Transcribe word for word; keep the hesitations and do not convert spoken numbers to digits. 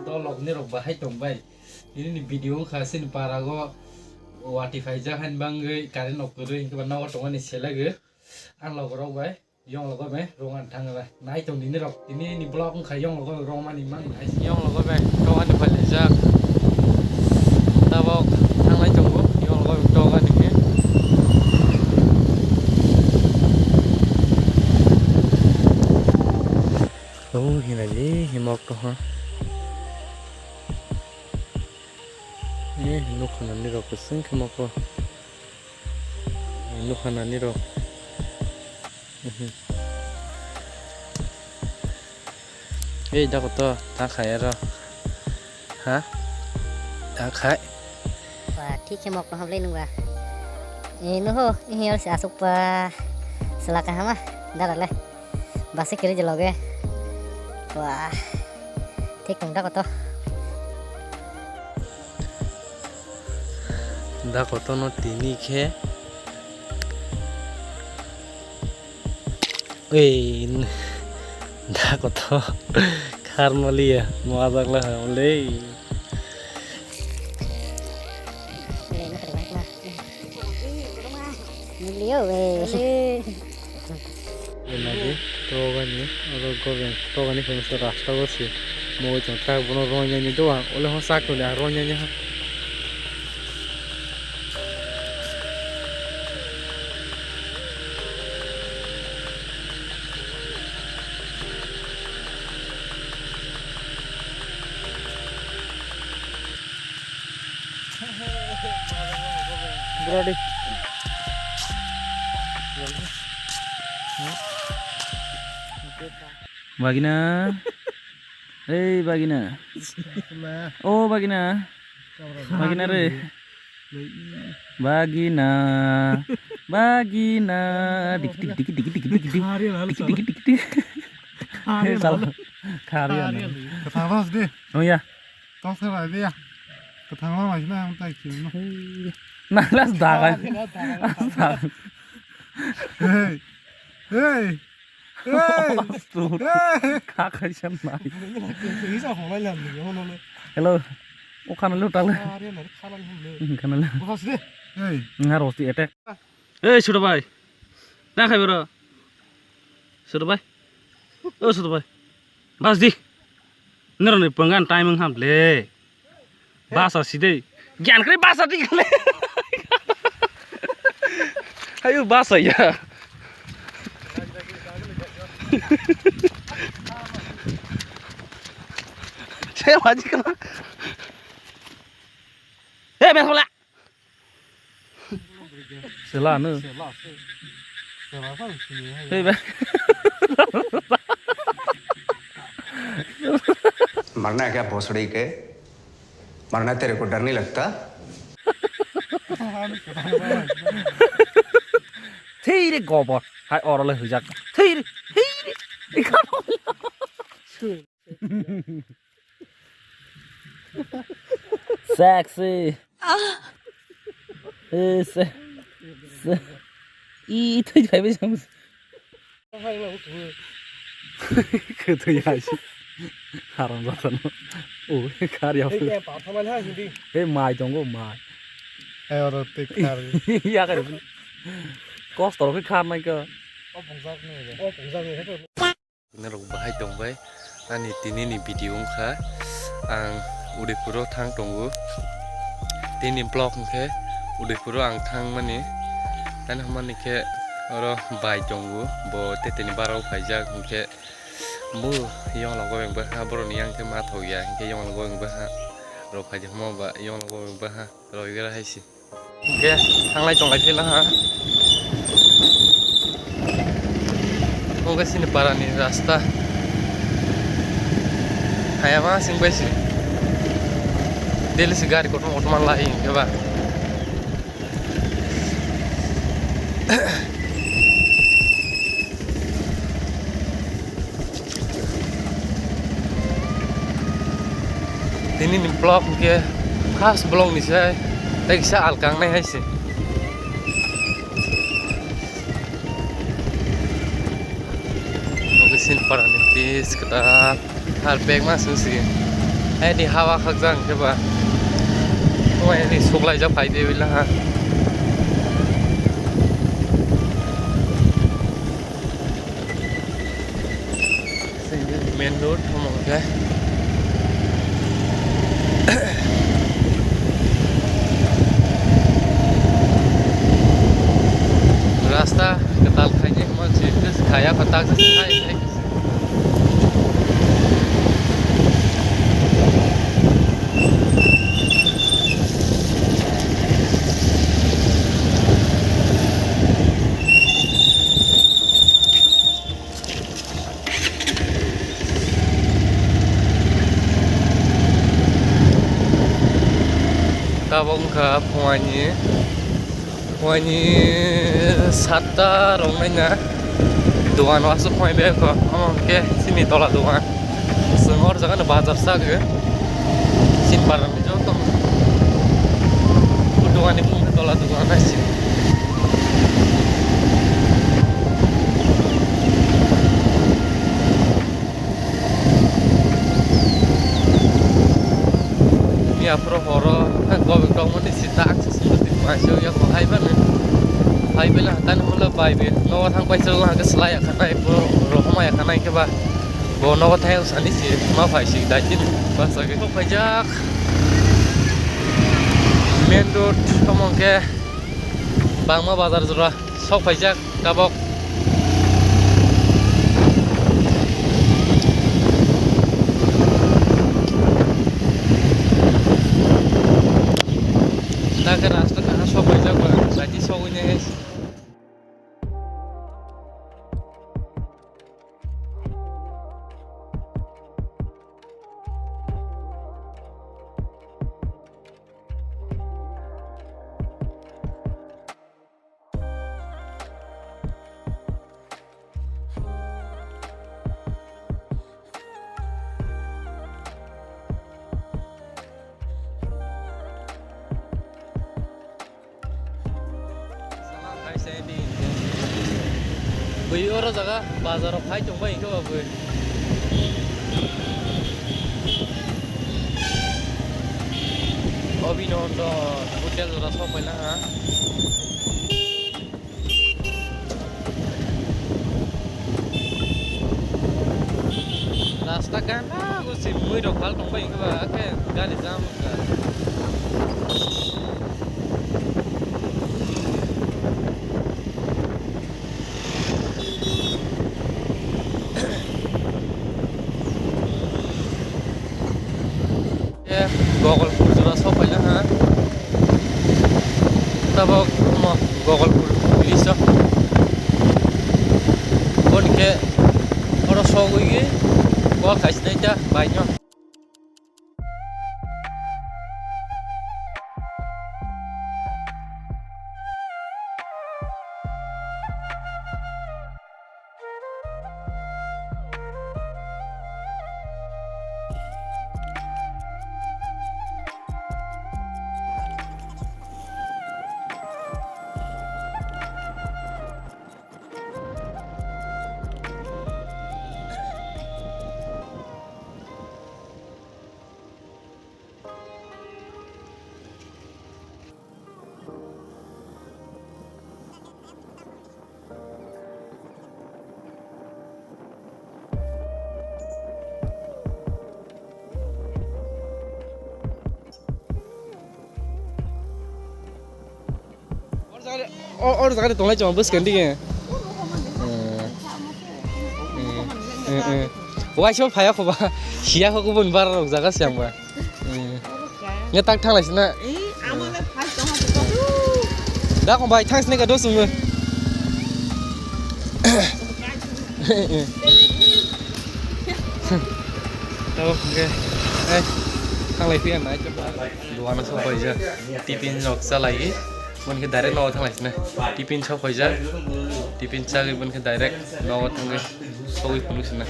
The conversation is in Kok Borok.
Dolok nirok bahai tong bai. Ini ni video wngkha sini parago wati phaijak hani bangwi current rok kwrwi hinkhe ba nogo tongmani selagwi ang logorok bai. Yong logo be rong an thang la. Nai tong nini rok. Tini ni vlog wngkha yong logo rong mani mang nai. Yong logo be rong ani phai lijak. Tabok thang nai tongo. Yong logo be rong ani khe. Oh, hinali himok to ha. Eh, nukha nani rok kwswng khe mokho. Nukha nani rok. Mhm. Ei, dakoto, ta khai aro. Ha? Ta khai. Wah, thik khe mokno hamlai nungba. Eh, nuho, ini harus asuk pa. Selaka hama, dara le. Basi kiri je loge. Wah. Thik tong dakoto. Dakoto no tini khe. Ei, dakoto. Kharmaliya, mojak la hamlei. Milio, eh. Nadi, togani, oro goben, togani khe masa rasta o se. Moi tong tak bono ronyani doang, ole ho sak toni ang ronyani ha. Brody. Bagina. Ei, bagina. Oh, bagina. Bagina re. Bagina. Bagina. Dikit, dikit, dikit, dikit, dikit, dikit. Dikit, dikit, dikit, dikit. Hei, salah. Khari ya. Kata bas deh. Oh ya. Tong sa bai deh ya. Kata bas na ang tai kiri no. Nanglas dagan. Hei. Hei. Hei. Hei. Kha khai sam nai. Hello. O khana lo tale. Khana lo. Hei. Nga rosti attack. Ei, Sudo bai. Na khai boro. Sudo bai. O Sudo bai. Bas di. Nero ni pangan timing ham le. Bas a sidei. Gian kre bas a di kale. Ayo bas a ya. Saya wajib kena. Eh, ben hola. Sela no. Sela, se-, sela sa sini hai. Hey, ba. मरना है क्या भोसड़ी के? मरना तेरे को डर नहीं लगता? Thei re gobor. Hai oro le hujak. Thei re. Thei re. Sexy. Eh, se, se. I thwi phai bai jang. Khe thwi hai si. Haram jatano. O, khar ya. Ei, pa thamani ha hindi. Ei, mai tongo, mai. Ei, oro te khar. Ya kar. Kos toro khe khar nai ka. O pungjak ni. O pungjak ni. Norok bahai tong bai ani tini ni video wngkha ang Udaipur o thang tongo. Tini vlog hwnkhe Udaipur o ang thang mani. Ani hwnmani khe oro bai tongo, bo teteni bara o phaijak hwnkhe bo yong logo beng bwkha borok ni yang khe ma thok ya hwnkhe yong logo beng bwkha rok phaijak hwnma ba yong logo beng bwkha rok ira hai se. Hwnkhe thanglai tonglai phela ha. Hwnkhe chini para ni rasta. Hayama sing bai se. Daily se gari kotor kotor man lai hwnkhe ba. Tini ni vlog hwnkhe first vlog ni se, tei kisa alkang nai hai se. Chini parani bridge kwtal, har bag ma sung si. Hai di hawa khakjak khe ba. Omo hai di suklaijak phai de bila ha. Main road omo khe. Rasta kwtal khaijak ma si, khaya kwtal se khai. Tabok wngkha phuaini, phuaini satta rok naina dogan o aswk phai bai kho, omo hwnkhe chini tola dogan. Chwng hor jaga no bazar sa khe chini para ni joto dogan ni mung khe tola dogan hai se. Ni aphuru horo gobek tongmani sita aksa sita tin mai se ya ko hai bani. Hai bela tani mula bai be. No thang paisa la ke selai akhanai, rohoma akhanai ke ba. Bo nogo thayang sani si ma phai si dai tin basa ke. Sok phaijak. Main road tomong ke Bangma bazar jora sok phaijak tabok. Dak rasta kaha sok phaijak ba, dati sok ini. Bui oro jaga bazar rok hai tong bai khe ba bui. Abhinandan hotel jora sok paina ha. Rasta gana go se bui rok hal tong bai khe ba khe gari jam wngkha. Gogolpur jora sok paina ha. Tabok omo Gogolpur police o. Boni khe oro sogwi khe call khaisnai ta bai no. Or jaga, or, or jaga tonglai chong bwskang dige. Eh. Eh, eh, eh. Waisa phaya khoba. Siya kho kubun bar rok jaga siang ba. Eh. Nya tak thanglai sina. Da kho bai thangs ne ka do sung. Tabo hwnkhe, eh, thanglai phiya nai. Duano sok paijak, tiffin rok chalai, boni khe direct nogo thanglai sina. Tiffin sok paijak, tiffin chagwi boni khe direct nogo thangwi sogwi phunuk sina.